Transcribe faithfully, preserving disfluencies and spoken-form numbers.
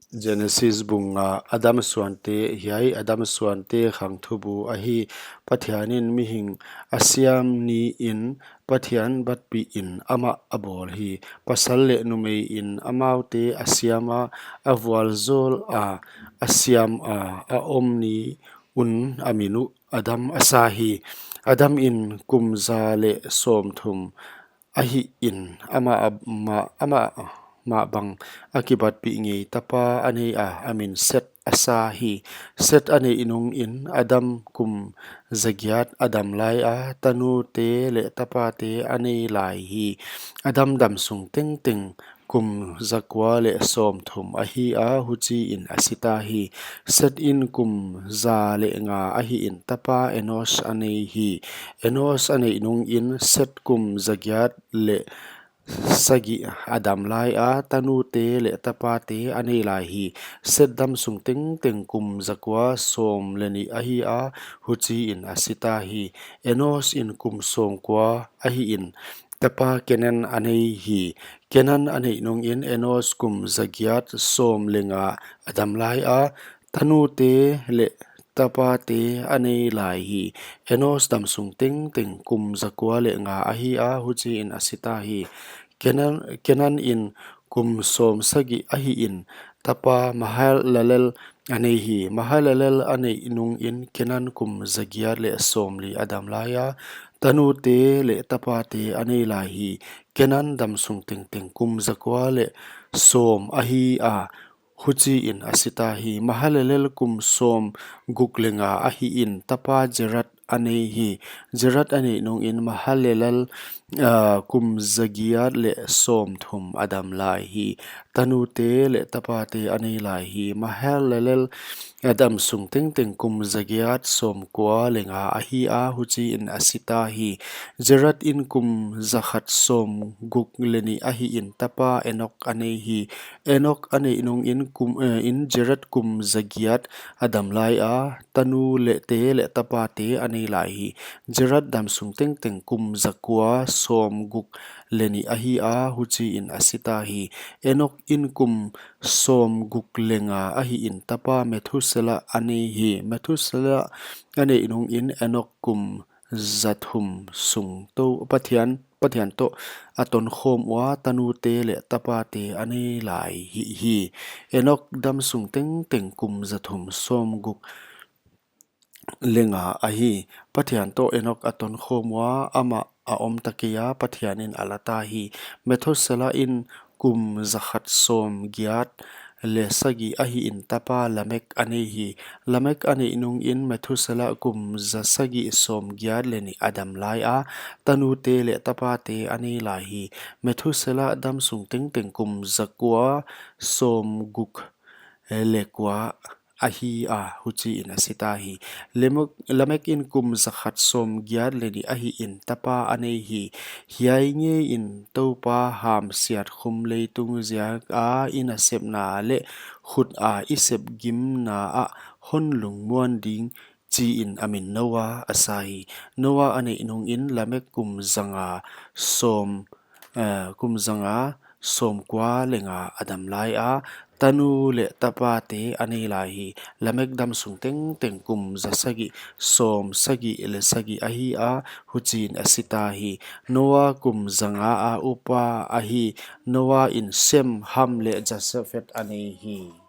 Genesis bung nga. Adam suante. Hiai Adam suante khang thubu ahi. Pathianin mihing a siam niin Pathian batpihin amah a bawl hi. Pasal leh numeiin amaute a siama, a vualzawla a siama, a om ni un a min uh Adam a sa hi. Adamin kum za leh sawmthum ahihin amah, amah, amah bang a kibatpih ngei tapa a nei a, a min Set a sa hi. Set a neih nungin Adam kum zagiat a dam lai a, tanute leh tapate a nei lai hi. Adam damsung tengteng kum zakua leh sawmthum ahi a, huchiin a sita hi. Setin kum za leh nga ahihin tapa Enos a nei hi. Enos a neih nungin Set kum zagiat leh sagih a dam lai a, tanute leh tapate a nei lai hi. Set damsung tengteng kum zakua sawm leh nih ahi a, huchiin a sita hi. Enosin kum sawmkua ahihin tapa Kenan a nei hi. Kenan a neih nungin Enos kum zagiat sawm leh nga a dam lai a, tanute leh tapate a nei lai hi. Enos damsung tengteng kum zakua leh nga ahi a, huchiin a sita hi. Kenan, Kenanin kum sawmsagih ahihin tapa Mahalalel a nei hi. Mahalalel a neih nungin Kenan kum zagiat leh sawmli a dam lai a, tanute leh tapate a nei lai hi. Kenan damsung tengteng kum zakua leh sawm ahi a, huchiin a sita hi. Mahalalel kum sawmguk leh nga ahihin tapa Jared a nei hi. Jared a neih nungin Mahalalel, ah, kum zagiat leh sawmthum a dam lai hi. Tanute leh tapate a nei lai hi. Mahalalel a damsung tengteng kum zagiat sawmkua leh nga ahi a, huchiin a sita hi. Jaredin kum zakhat sawmguk leh nih ahihin tapa Enok a nei hi. Enok a neih nungin kum, eh, in Jared kum zagiat a dam lai a, tanute leh tapate a nei lai hi. Jared damsung tengteng kum zakua sawmguk leh nih ahi a, huchiin a sita hi. Enokin kum sawmguk leh nga ahihin tapa Methusela a nei hi. Methusela a neih nungin Enok kum zathum sung tou Pathian, Pathian toh a tonkhawm ua, tanute leh tapate a nei lai hi, hi. Enok damsung tengteng kum zathum sawmguk leh nga ahi. Pathian toh Enok a tonkhawm ua, amah a om ta kei a, Pathianin a la ta hi. Methuselain kum zakhat sawmgiat leh sagih ahihin tapa Lamek a nei hi. Lamek a neih nungin Methusela kum zasagih sawmgiat leh nih a dam lai a, tanute leh tapate a nei lai hi. Methusela damsung tengteng kum zakua sawmguk leh kua ahi a, huchiin a sita hi. Lemek, Lamekin kum zakhat sawmgiat leh nih ahihin tapa a nei hi. Hiai ngeiin Toupa hamsiat khum leitung ziaka i nasepna leh khuta i sepgimna ah hon lungmuan ding, chiin a min Noa a sa hi. Noa a neih nungin Lamek kum zanga sawm, eh, kum zanga sawmkua leh nga a dam lai a, tanu leh tapate a nei lai hi. Lamek damsung tengteng kum zasagih sawmsagih leh sagih ahi a, huchiin a sita hi. Noa kum zanga a upa ahi. Noain Sem, Ham leh Jafet a nei hi.